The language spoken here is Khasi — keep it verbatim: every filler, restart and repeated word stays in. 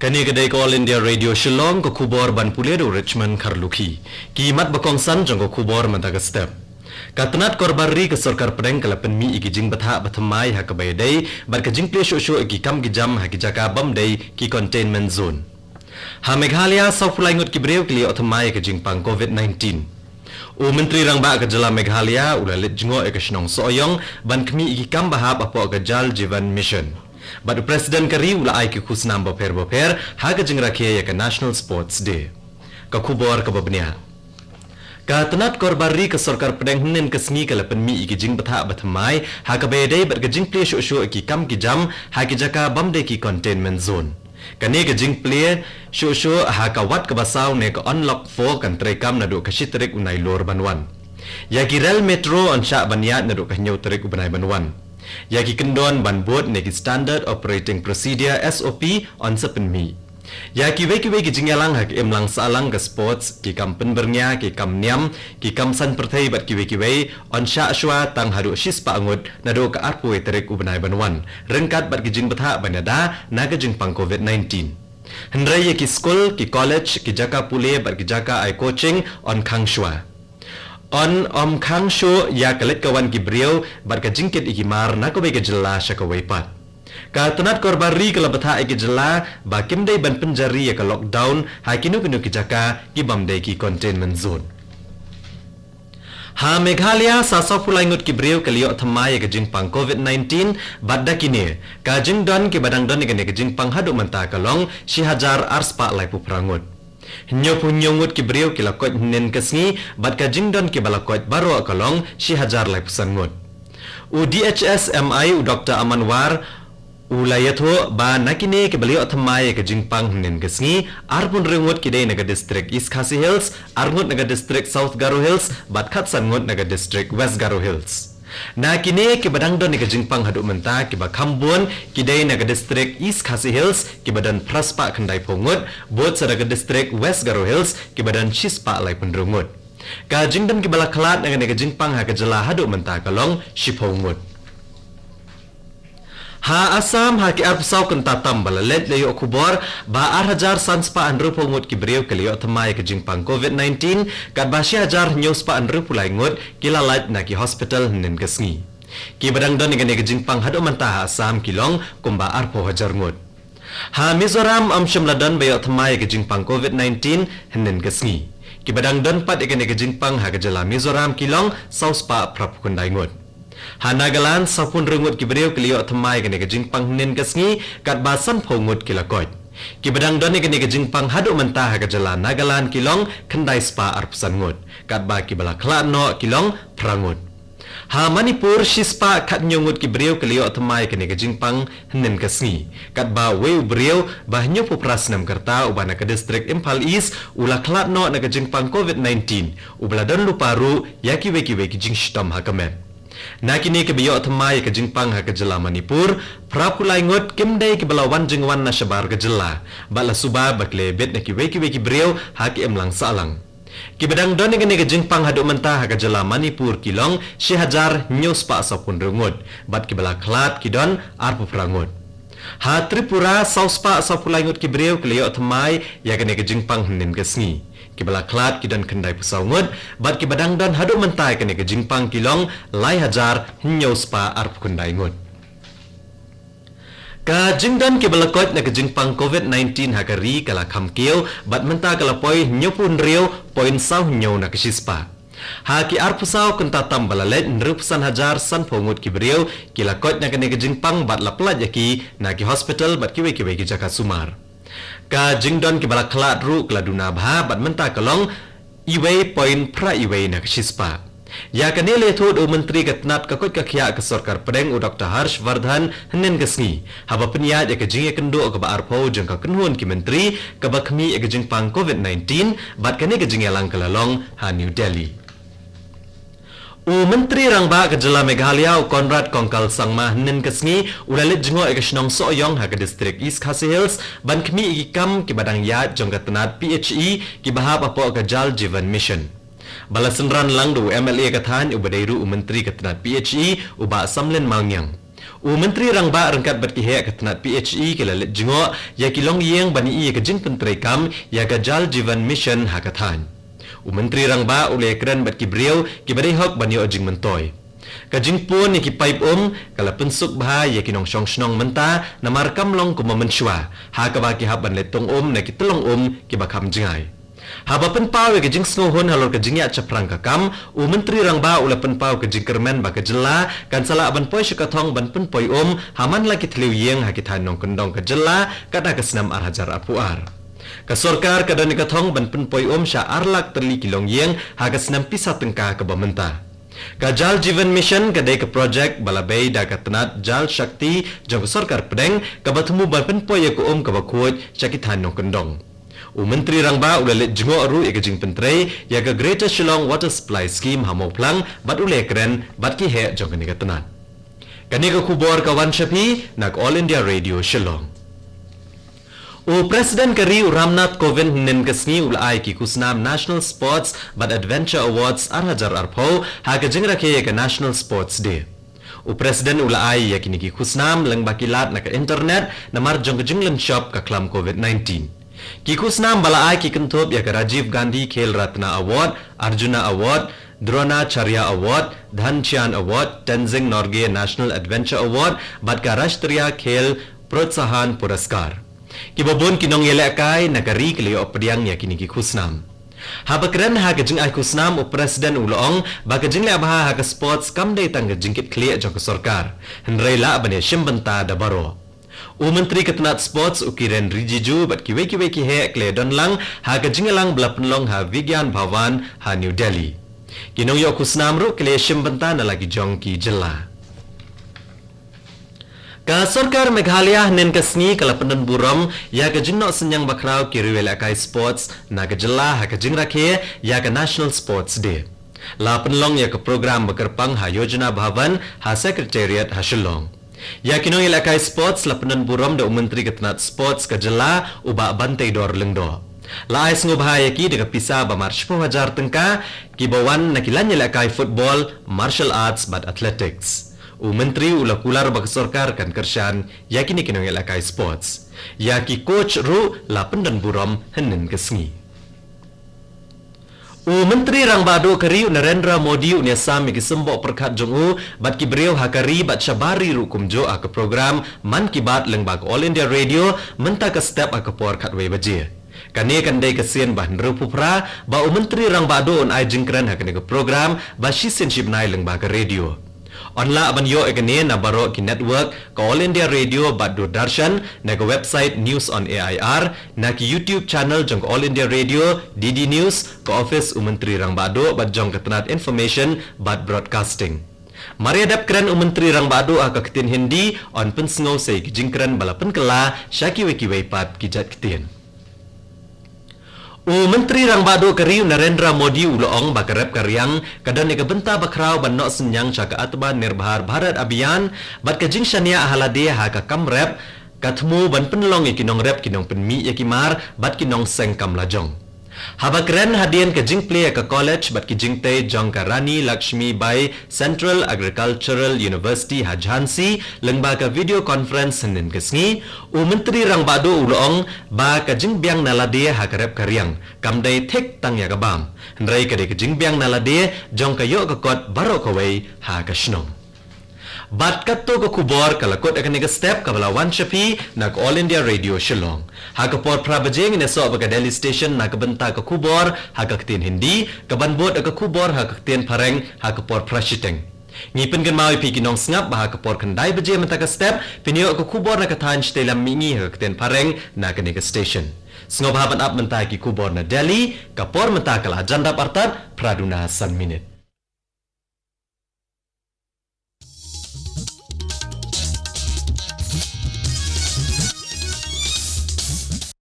Kane ka dei ka All India Radio Shillong, ka khubor ban pule da u Richmond Kharlukhi. Ki mat ba kongsan jong ka khubor mynta ka step. Ka tnat korbar ri ka sorkar pdeng ka la pynmih ïa ki jingbthah ba thymmai ha kaba ïadei bad ka jingplie shuh shuh ïa ki kam ki jam ha ki jaka bym dei ki containment zone. Ha Meghalaya, sawphew lai ngut ki briew ki la ïoh thymmai ïa ka jingpang covid nineteen. U Myntri Rangbah ka jylla Meghalaya u la leit jngoh ïa ka shnong Sohiong ban khmih ïa ki kam ba hap hapoh ka Jal Jeevan Mission. Bad u President ka ri u la ai ki khusnam bapher bapher ha ka jingrakhe ïa ka National Sports Day. Ka khubor kaba bniah. Ka tnat korbar ri ka sorkar pdeng hynnin ka sngi ka la pynmih ïa ki jingbthah ba thymmai ha kaba ïadei bad ka jingplie shuh shuh ïa ki kam ki jam ha ki jaka bym dei ki containment zone. Kane ka jingplie shuh shuh ha ka wat kaba saw ne ka Unlock four kan treikam naduh ka shi tarik u Nailur ban wan. Ïa ki rel metro yn shah ban ïaid naduh ka hynñiew tarik u bnai ban wan. Ïa ki kyndon ban bud ne ki Standard Operating Procedure, S O P, yn sa pynmih. Ïa kiwei kiwei ki jingïalang ha ka imlang sahlang, ka sports, ki kam pynbyrngia, ki kam niam, ki kam saiñ pyrthei bad kiwei kiwei, yn shah shuwa tang haduh shispah ngut naduh ka arphew wei tarik u bnai ban wan, ryngkat bad ki jingbthah ban ïada na ka jingpang covid nineteen. Hynrei ïa ki skul, ki college, ki jaka pule bad ki jaka ai coaching yn khang shuwa. Yn ym khang shuh ïa ka leit ka wan ki briew bad ka jingkit ïa ki mar na kawei ka jylla sha kawei pat. Ka tnat korbar ri ka la bthah ïa ki jylla ba kim dei ban pynjari ïa ka lockdown ha kino kino ki jaka ki bym dei ki containment zone. Ha Meghalaya, sa sawphew lai ngut ki briew ki la ïoh thymmai ïa ka jingpang covid nineteen, bad da kine, ka jingdon kiba dang don ïa kane ka jingpang haduh mynta ka long shi hajar arspah laiphew phra ngut. Hynñiewphew hynñiew ngut ki briew ki la koit hynnin ka sngi, bad ka jingdon kiba la koit baroh ka long shi hajar laiphew san ngut. U D H S M I, u Doctor Aman War, u la ïathuh ba na kine kiba la ïoh thymmai ïa ka jingpang hynnin ka sngi, arphew hynriew ngut ki dei na ka district East Khasi Hills, ar ngut na ka district South Garo Hills, bad khatsan ngut na ka district West Garo Hills. Na kine kiba dang don ïa ka jingpang haduh mynta kiba kham bun ki dei na ka district East Khasi Hills kiba don phraspah khyndaiphew ngut, bud sa da ka district West Garo Hills kiba don shispah laiphew hynriew ngut. Ka jingdon kiba la khlad na kane ka jingpang ha ka jylla haduh mynta ka long shiphew ngut. Ha Assam, ha ki arphew saw kynta tam ba la leit la ïoh khubor ba ar hajar san spah hynriewphew ngut ki briew ki la ïoh thymmai ïa ka jingpang covid nineteen, katba shi hajar hynñiew spah hynriewphew lai ngut ki la lait na ki hospital hynnin ka sngi. Kiba dang don ïa kane ka jingpang haduh mynta ha Assam ki long kumba arphew hajar ngut. Ha Mizoram, ym shym la don ba ïoh thymmai ïa ka jingpang covid nineteen hynnin ka sngi. Kiba dang don pat ïa kane ka jingpang ha ka jylla Mizoram ki long saw spah phraphew khyndai ngut. Ha Nagaland, sawphew hynriew ngut ki briew ki la ïoh thymmai ïa kane ka jingpang hynnin ka sngi, katba sanphew ngut ki la koit. Kiba dang don ïa kane ka jingpang haduh mynta ha ka jylla Nagaland ki long khyndai spah arphew san ngut, katba kiba la khlad noh ki long phra ngut. Ha Manipur, shispah khathynñiew ngut ki briew ki la ïoh thymmai ïa kane ka jingpang hynnin ka sngi, katba uwei u briew ba hynñiewphew phra snem ka rta uba na ka district Imphal East u la khlad noh na ka jingpang covid nineteen, uba la don lypa ruh ïa kiwei kiwei ki jingshitom ha ka met. Na kine kiba ïoh thymmai ïa ka jingpang ha ka jylla Manipur, phraphew lai ngut kim dei kiba la wan jingwan na shabar ka jylla, bad la suba ba ki la bit na kiwei kiwei ki briew ha ka imlang sahlang. Kiba dang don ïa kane ka jingpang haduh mynta ha ka jylla Manipur ki long shi hajar hynñiew spah sawphew hynriew ngut, bad kiba la khlad ki don arphew phra ngut. Ha Tripura, saw spah sawphew lai ngut ki briew ki la ïoh thymmai ïa kane ka jingpang hynnin ka sngi. Kiba la khlad ki don khyndaiphew saw ngut, bad kiba dang don haduh mynta ïa kane ka jingpang ki long lai hajar hynñiew spah arphew khyndai ngut. Ka jingdon kiba la koit na ka jingpang covid nineteen ha ka ri ka la kham kiew, bad mynta ka la poi hynñiewphew hynriew point saw hynñiew na ka shispah. Ha ki arphew saw kynta tam ba la leit, hynriewphew san hajar sanphew ngut ki briew ki la koit na kane ka jingpang bad la pyllait ïa ki na ki hospital bad kiwei kiwei ki jaka sumar. Ka jingdon kiba la khlad ruh ka la duna bha bad mynta ka long iwei point phra iwei na ka shispah. Ïa kane la ïathuh da u Myntri ka tnat ka koit ka khiah ka sorkar pdeng, u Doctor Harsh Vardhan, hynnin ka sngi, haba pynïaid ïa ka jingïakynduh kaba arphew jong ka kynhun ki myntri kaba khmih ïa ka jingpang covid nineteen, bad kane ka jingïalang ka la long ha New Delhi. U Myntri Rangbah ka jylla Meghalaya, u Conrad Kongkal Sangma, hynnin ka sngi u la leit jngoh ïa ka shnong Sohiong ha ka district East Khasi Hills ban khmih ïa ki kam kiba dang ïaid jong ka tnat P H E kiba hap hapoh ka Jal Jeevan Mission. Ba la synran lang da u M L A ka thaiñ uba dei ruh u Myntri ka tnat P H E, u Bah Samlin Malngiang. U Myntri Rangbah ryngkat bad ki heh ka tnat P H E ki la leit jngoh ïa ki longïing ban ïohi ïa ka jingpyntreikam ïa ka Jal Jeevan Mission ha ka thaiñ. U Myntri Rangbah u la ïakren bad ki briew kiba dei hok ban ïoh jingmyntoi. Ka jingpun ïa ki paip um ka la pynsuk bha ïa ki nongshong shnong mynta namar kam long kumba mynshuwa ha kaba ki hap ban leit tong um na ki tyllong um kiba kham jngai. Haba pynpaw ïa ka jingsngewhun halor ka jingïaid shaphrang ka kam, u Myntri Rangbah u la pynpaw ka jingkyrmen ba ka jylla kan sa lah ban poi sha ka thong ban pynpoi um ha man la ki thliew ïing ha ki thaiñ nongkyndong ka jylla kat ha ka snem ar hajar arphew ar. Ka sorkar ka don ïa ka thong ban pynpoi um sha ar lak tylli ki longïing ha ka snem pisa tyngka kaba mynta. Ka Jal Jeevan Mission ka dei ka projek ba la bei da ka tnat Jal Shakti jong ka sorkar pdeng kaba thmu ban pynpoi ïa ka um kaba khuid sha ki thaiñ nongkyndong. U Myntri Rangbah u la leit jngoh ruh ïa ka jingpyntrei ïa ka Greater Shillong Water Supply Scheme ha Mawphlang bad u la ïakren bad ki heh jong kane ka tnat. Kane ka khubor ka wan sha phi na ka All India Radio Shillong. U President ka ri u Ramnath Kovind hynnin ka sngi u la ai ki khusnam National Sports bad Adventure Awards ar hajar arphew ha ka jingrakhe ïa ka National Sports Day. U President u la ai ïa kine ki khusnam lyngba ki lad na ka internet namar jong ka jinglynshop ka khlam covid nineteen. Ki khusnam ba la ai ki kynthup ïa ka Rajiv Gandhi Khel Ratna Award, Arjuna Award, Dronacharya Award, Dhyan Chand Award, Tenzing Norgay National Adventure Award bad ka Rashtriya Khel Protsahan Puraskar. Kiba bun ki nongïalehkai na ka ri ki la ïoh pdiang ïa kine ki khusnam. Haba kren ha ka jingai khusnam, u President u la ong ba ka jingleh bha ha ka sports kam dei tang ka jingkitkhlieh jong ka sorkar, hynrei lah ban ïashim bynta da baroh. U Myntri ka tnat Sports u Kiren Rijiju bad kiwei kiwei ki heh ki la ïadon lang ha ka jingïalang ba la pynlong ha Vigyan Bhawan ha New Delhi. Ki nongïoh khusnam ruh ki la ïashim bynta na la ki jong ki jylla. Ka sorkar Meghalaya hynnin ka sngi ka la pyndon burom ïa ka jingnoh synñiang bakhraw ki riew ïalehkai sports na ka jylla ha ka jingrakhe ïa ka National Sports Day. La pynlong ïa ka program ba kyrpang ha Yojana Bhavan ha Secretariat ha Shillong. Ïa ki nongïalehkai sports la pyndon burom da u Myntri ka tnat Sports ka jylla u Bah Banteidor Lyngdoh. La ai sngewbha ïa ki da ka pisa ba mar shiphew hajar tyngka kiba wan na ki lain ïalehkai football, martial arts bad athletics. U Myntri u la kular ba ka sorkar kan kyrshan ïa kine ki nongïalehkai sports. Ïa ki coach ruh la pyndon burom hynnin ka sngi. U Myntri Rangbah Duh ka ri u Narendra Modi un ïasam ïa ki symboh pyrkhat jong u bad ki briew ha ka ri bad shabar ri ruh kumjuh ha ka program Mann Ki Baat lyngba ka All India Radio mynta ka step ha ka por khatwei baje. Kane kan dei ka sien ba hynriewphew phra ba u Myntri Rangbah Duh un ai jingkren ha kane ka program ba shisien shi bnai lyngba ka radio. Yn lah ban ïoh ïa kane na baroh ki network ka All India Radio bad Doordarshan, na ka website News on A I R, na ki YouTube channel jong ka All India Radio, D D News, ka office u Myntri Rangbah Duh bad jong ka tnat Information bad Broadcasting. Mar ïa dep kren u Myntri Rangbah Duh ha ka ktien Hindi, yn pynsngew sa ïa ki jingkren ba la pynkylla sha kiwei kiwei pat ki jait ktien. U Myntri Rangbah Duh ka ri u Narendra Modi u la ong ba ka rep ka riang ka don ïa ka bynta bakhraw ban noh synñiang sha ka Atmanirbhar Bharat Abhiyan bad ka jingshaniah ha lade ha ka kam rep ka thmu ban pynlong ïa ki nongrep ki nongpynmih ïa ki mar bad ki nongseng kam lajong. Haba kren hadien ka jingplie ïa ka college bad ki jingtei jong ka Rani Lakshmi Bai Central Agricultural University ha Jhansi lyngba ka video conference hynnin ka sngi, u Myntri Rangbah Duh u la ong ba ka jingbiang na lade ha ka rep ka riang kam dei thik tang ïa ka bam, hynrei ka dei ka jingbiang na lade jong ka ïoh ka kot baroh kawei ha ka shnong. Bad kato ka khubor ka la kut ha kane ka step kaba la wan sha phi na ka All India Radio Shillong. Ha ka por phra baje ngin ïasoh bad ka Delhi Station na ka bynta ka khubor ha ka ktien Hindi, kaban bud ha ka khubor ha ka ktien Phareng ha ka por phra shiteng. Ngi pynkynmaw ïa phi ki nongsngap ba ha ka por khyndai baje mynta ka step phin ïoh ka khubor na ka thaiñ shatei lam mihngi ha ka ktien Phareng na kane ka station. Sngewbha ban ap mynta ki khubor na Delhi, ka por mynta ka la jan dap artat phra duna san minit.